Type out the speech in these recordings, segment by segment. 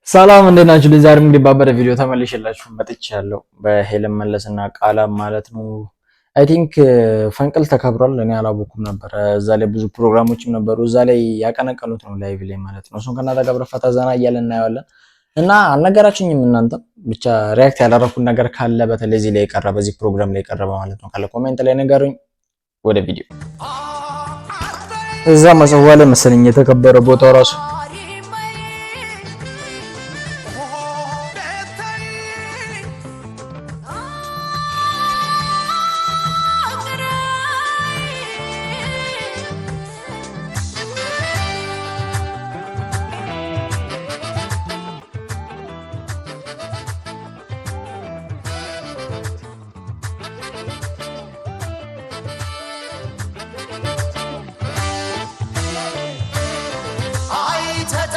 ሰላም፣ እንዴት ናችሁ? ዛሬ እንግዲህ ባበደ ቪዲዮ ተመልሼላችሁ መጥቻለሁ። በሄለን መለስና ቃላብ ማለት ነው። I think ፈንቅል ተከብሯል። እኔ አላወኩም ነበር። እዛ ላይ ብዙ ፕሮግራሞችም ነበሩ። እዛ ላይ ያቀነቀኑት ነው live ላይ ማለት ነው። እሱን ከእናንተ ጋር ፈታ ዘና እያለን እናየዋለን። እና አልነገራችሁኝም እናንተም ብቻ react ያላረኩት ነገር ካለ፣ በተለይ እዚህ ላይ የቀረበ፣ እዚህ ፕሮግራም ላይ የቀረበ ማለት ነው፣ ካለ comment ላይ ንገሩኝ። ወደ ቪዲዮ። እዛ መጽዋ ላይ መሰለኝ የተከበረ ቦታው ራሱ።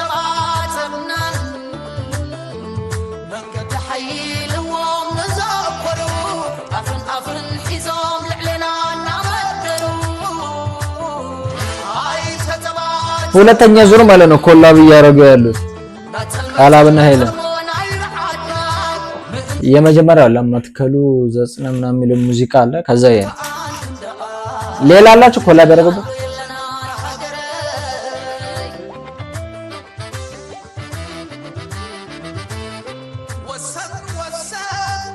ኣይተጠራጠርናን መንገዲ ሓይልዎም ንዘኮሩ ኣፍን ኣፍን ሒዞም ልዕልና እናመደሩ። ሁለተኛ ዙር ማለት ነው collab እያደረጉ ያሉት ቃላብና ሄለን። የመጀመሪያው ለመትከሉ ዘጽነ ምናምን የሚለው ሙዚቃ አለ። ከዛ ይሄ ነው። ሌላ አላቸው collab ያደረጉበት። ወሰን ወሰን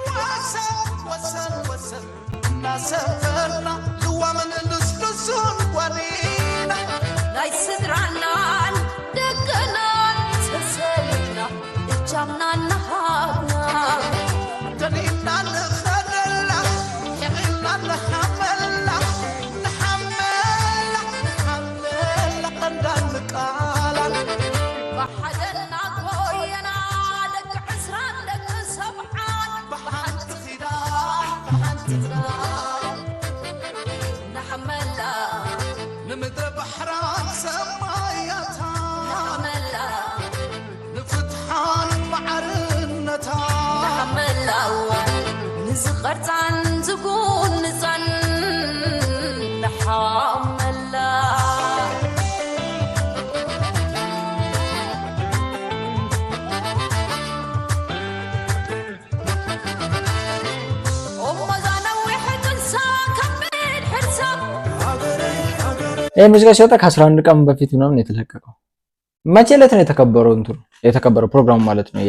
ወሰን ወሰን ወሰን እናሰፈርና ልዋምን ልስልሱን ጓሊና ናይ ስድራናን ደቅናን ተሰሊፍና እጃምና እናሃብና። ደሊና ንኸደላ ሕቒልና ንሓመላ ንሓመላ ንሓመላ ቀንዳን ንቃላን። ብሓደና ጎየና ደቂ 20 ደቂ 70። ብሓንቲ ኺዳን ብሓንቲ ክዳን ንሓመላ። ንምድረ ባሕራን ሰማያታን። ንሓመላ። ንፍትሓን ማዕርነታን። ንሓመላ ንዝቐርፃን ዝጉንፃን ንሓመላ። እሞዛ ነዊሕ ጥንሳ ከቢድ ሕርሳ። ይህ ሙዚቃ ሲወጣ ከ11 ቀን በፊት ምናምን ነው የተለቀቀው። መቼ ዕለት ነው የተከበረው? እንትኑ የተከበረው ፕሮግራሙ ማለት ነው።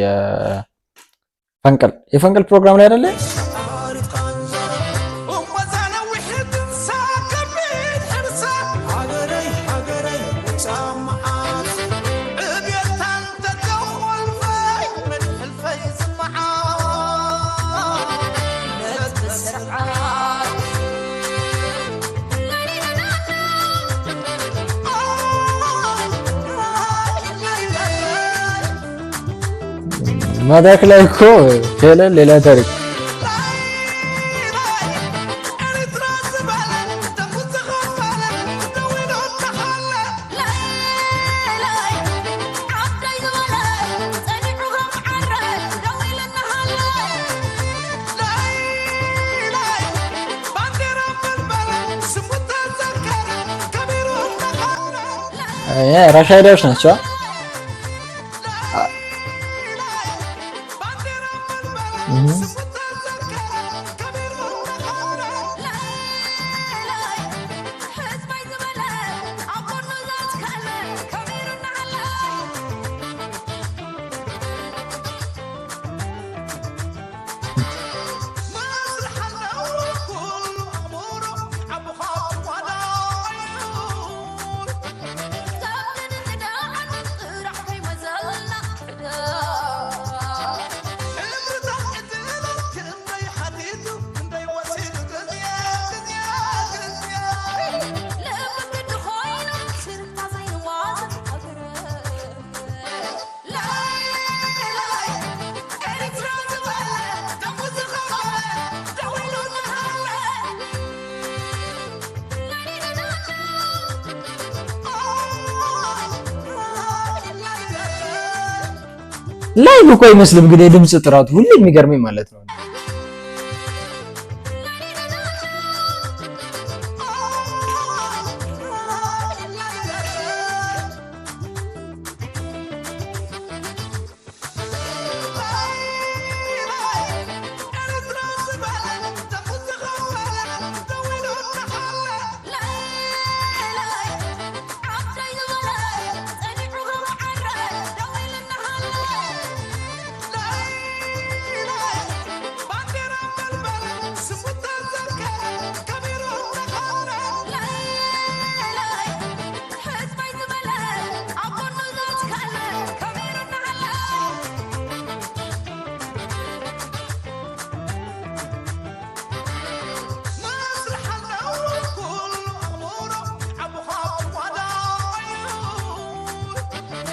የፈንቅል ፕሮግራም ላይ አይደለ? እሞዛ ነዊሕ ጥንሳ ከቢድ ሕርሳ ሃገረይ ሃገረይ ጫማዓት ዕብየታን ተተኾልፈይ መድሕልፈይ ዝመዓት። ነት ብስርዓት። መድረክ ላይ እኮ ሄለን ሌላ ታሪክ። ኤርትራ ዝበለ ደሙ ዝኸፈለ ደው ኢሉ እናሃለ። ላይ ዓዳይ ዝበለ ፀኒዑ ከም ዓረ ደው ኢሉ እናሃለ። ላይ ላይ ባንዲራ በልበለ ስሙ ተዘከረ ከቢሩ እናሃለ። ራሻይዳዎች ናቸው። ባንዲራ በልበለ ስሙ ተዘከረ ከቢሩ እናሃለ። ላይ ህዝበይ ዝበለ ኣብ ጎኑ ዘትከለ ከቢሩ እናሃለ። መስርሕ ኣለዎ ኩሉ ኣእምሮ ዓብኻ ዋዳዩን። ካብን ንዳዓን ጥራሕ ከይመዘልና ዕዳ። ዕምርታት ዕድል ክንደይ ሓቲቱ ክንደይ ወሲዱ ግዜ ግዜ ግዜ። ልቢ ግዲ ኮይኑ ስርታ ዘይንዋዝ ሃገረ ላይ ላይ ኤርትራ ዝበለ ደሙ ዝኸፈለ ደው ኢሉ እናሃለ። Live እኮ አይመስልም ግን የድምፅ ጥራቱ ሁሌ የሚገርመኝ ማለት ነው።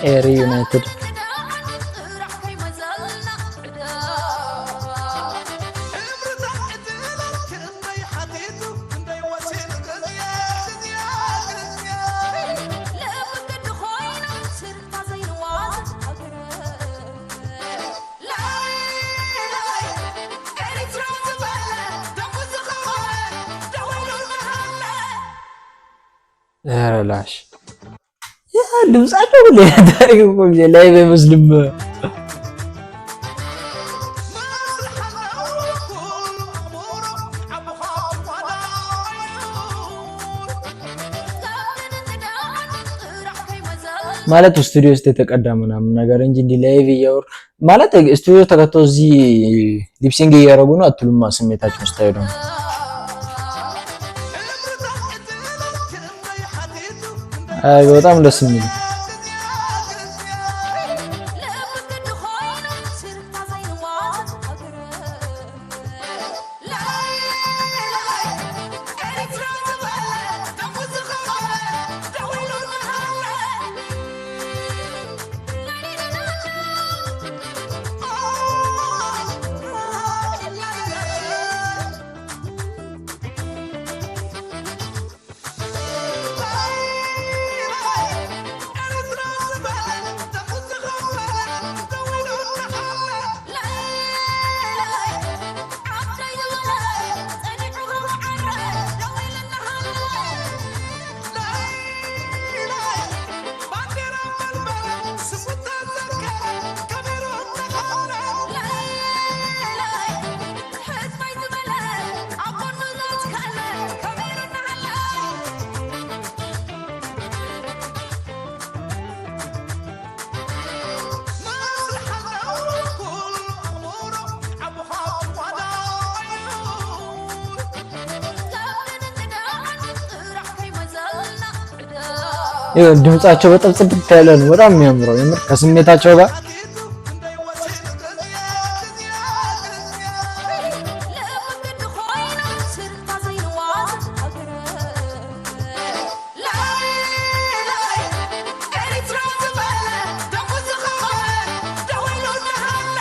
ኤሪ ዩናይትድ። ጥራሕ ከይመዘልና ዕዳ። ክንደይ ሓቲቱ፣ ክንደይ ወሲዱ ግዜ ግዜ ግዜ። ለመገዲ ኮይና ስርታ ዘይንዋዝ ሃገረ ላይ ላይ ኤሪትራ ዝበለ ደሙ ዝኸወለ ደው ኢሉ ንሃለ። ኧረ ላሽ፣ ያ ድምጻቸው ሌላ ታሪክ እኮ፣ live አይመስልም። መስርሓለው ኩሉ ኣእምሮ ዓብኻ ዋዳዩ። ካብን ጥዳን ጥራሕ ከይመዘልና። ማለት ስቱዲዮ ውስጥ የተቀዳ ምናምን ነገር እንጂ እንዲህ live እያወሩ፣ ማለት ስቱዲዮ ተከቶ እዚህ lip sync እያደረጉ ነው አትሉማ። ስሜታቸውን ስታዩ ደግሞ ክንደይ ሓቲቱ። አይ በጣም ደስ የሚል። ለመገዲ ኮይና ስርታ ዘይንዋዝ ሃገረ ላይ ላይ ኤሪትራ ዝበለ ደሙ ዝኸወለ ደው ኢሉ ንሃለ። ኤሪትራ ዝበለ ደሙ ዝኸወለ ደው ኢሉ ንሃለ። ላይ ዓደይ ዝበለ ፀኒዑ ክዓረ ደው ኢልና ሃለ። ላይ ባንዲራ መልበለ ስሙ ተዘከረ ከቢሩ ተኸረ። ላይ ህዝበይ ዝበለ ኣብ ጎኑ ዘትከለ ከቢሩ እናሃለ። መስርሓለው ኩሉ ኣእምሮ ዓብኻ ዋዳዩ። ካብን ጥዳን ጥራሕ ከይመዘልና ዕዳ። ይኸው ድምጻቸው በጣም ጽድት ያለ ነው። በጣም የሚያምረው የምር ከስሜታቸው ጋር። ሓቲቱ፣ ክንደይ ወሲዱ ግዜ ግዜ ግዜ። ለመገዲ ኮይና ስርታ ዘይንዋዝ ሃገረ ላይ ላይ ኤሪትራ ዝበለ ደሙ ዝኸወለ ደው ኢሉ ንሃለ።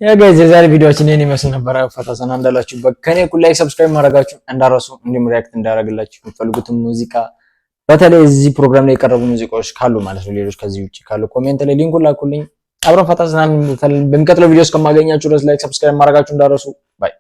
Yeah guys፣ የዛሬ ቪዲዮአችን ይህን ይመስል ነበረ። ፈታ ዘና እንዳላችሁበት ከኔ እኩል like፣ subscribe ማድረጋችሁ እንዳረሱ፣ እንዲሁም react እንዳደረግላችሁ የምትፈልጉትን ሙዚቃ፣ በተለይ እዚህ ፕሮግራም ላይ የቀረቡ ሙዚቃዎች ካሉ ማለት ነው፣ ሌሎች ከዚህ ውጭ ካሉ comment ላይ link ኡን ላኩልኝ። አብረን ፈታ ዘና። በሚቀጥለው ቪዲዮ እስከማገኛችሁ ድረስ like፣ subscribe ማድረጋችሁ እንዳረሱ። Bye.